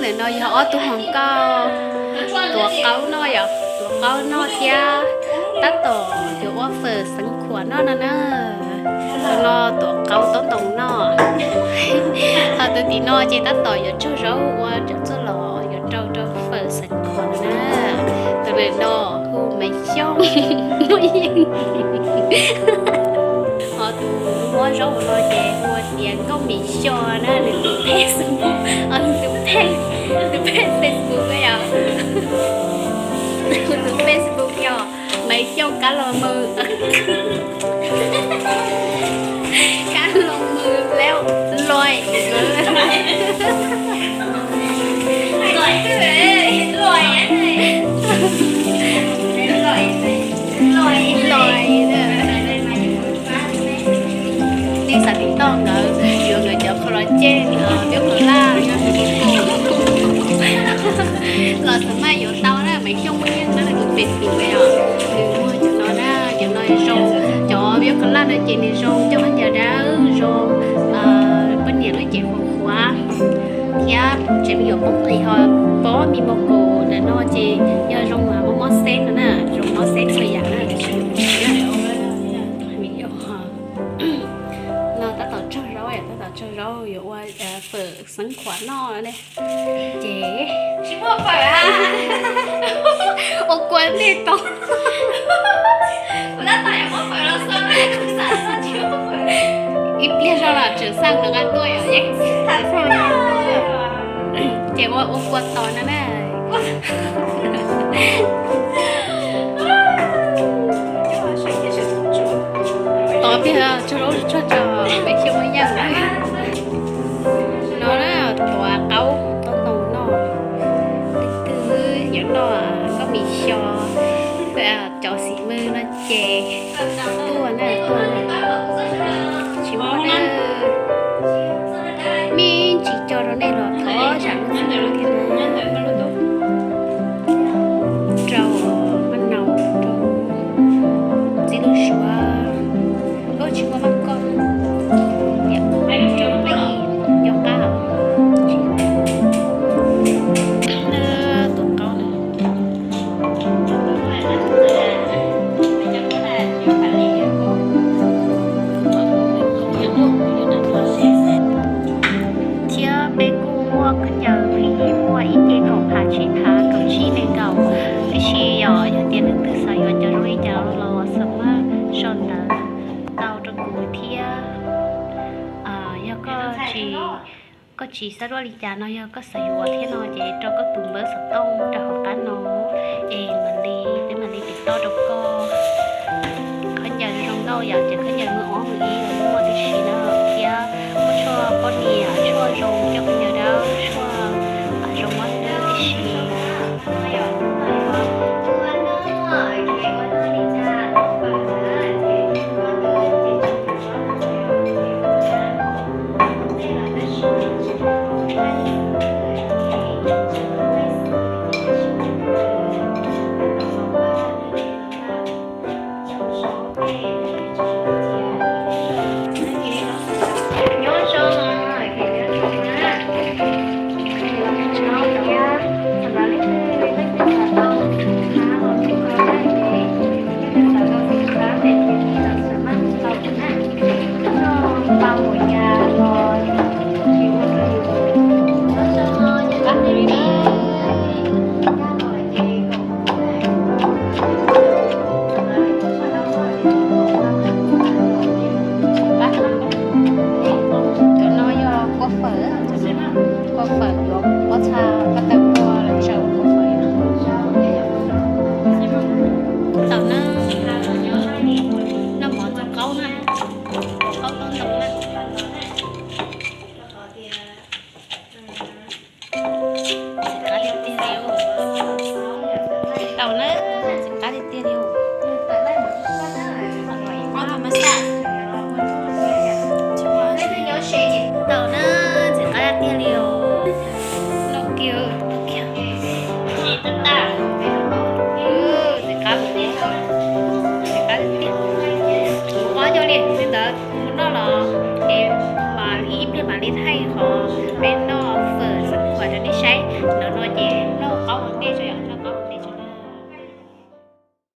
Ntawm no yog ob tug hluas nkauj tuav qaub noj yom, tuav qaub noj thiab tab tom yuav ua fawm xeev khuam noj no na. Tus no tuav qaub taub ntoos noj. Ho tus tim no ces tab tom yuav tsaug zaub ua cov txuj lom yuav rau rau fawm xeev khuam no na. Tus lwm no hu Maiv Xyooj. Ho tus muab zaub no ces hu tias Nkauj Mim Xyo na, nws tus Facebook, nws tus page, tus page Facebook yog, tus Facebook yog Maiv Xyooj Kab Los Mws, Kab Los Mws Loj, Loj, Loj. Nej xav tiv toj nkawd, yuav nkawd cov kho los ceg, peb kho laj, los xav mas yuav tau na, Maiv Xyooj muaj nyiaj na, nws tus Facebook os, nws muag cov no na, cov no zoo, cov peb kho laj no ces nws zoo coj khaub ncaws dawb, zoo poj niam lub cev qhuav qhuav, thiab tsev me nyuam poob qis ho pob mi mos kaus ntawm no ces yog zoo mob mob xeb no na, zoo mob xeb txhua yam na, tiam sis no tab tom tsaug zaub, tab tom tsaug zaub yuav ua fawm xeev khuam noj ne. Ces ua kua nej tau. Ib pliag zog los tseem xaj nqa tuaj yom. Ces ua ua kua tos no na. Tos tiag tsaug zaub tsuag tso, peb cia ua yaj no na, tuav qaub taub ntoos noj. Leej twg yuav noj Nkauj Mim Xyo cov xim mws no ces tuaj na, tuaj na. Tsis muaj na, me ntsis cog rau nej los thov zam lub txim thiab na. Rau maj nau rau txiv lub suav, koj tsis muaj maj koj, niam rau peb nco qab. Tus qaub na. Thiab peb kuj muaj khaub ncaws, muaj ib ce kaum phav tsib phav kaum tsib nees nkaum, tab sis yog, yog tias leej twg xav yuav cov zoo li cas los xav muab sau ntawv tau rau kuv thiab. Yog koj tsis, koj tsis xav ruaj li cas no, yog koj xav yuav thiab no ces rau koj tus npawb xov tooj rau hauv qab no, es mam li, peb mam li tiv toj rau koj. Khaub ncaws zoo nkauj yom, ces khaub ncaws mws ob mws ib los muaj tib si na, thiab muaj tshuaj poj niam, tshuaj zoo coj khaub ncaws dawb, tshuaj zoo mob dawb tib si. Nyob zoo na, Ntawm no ces noj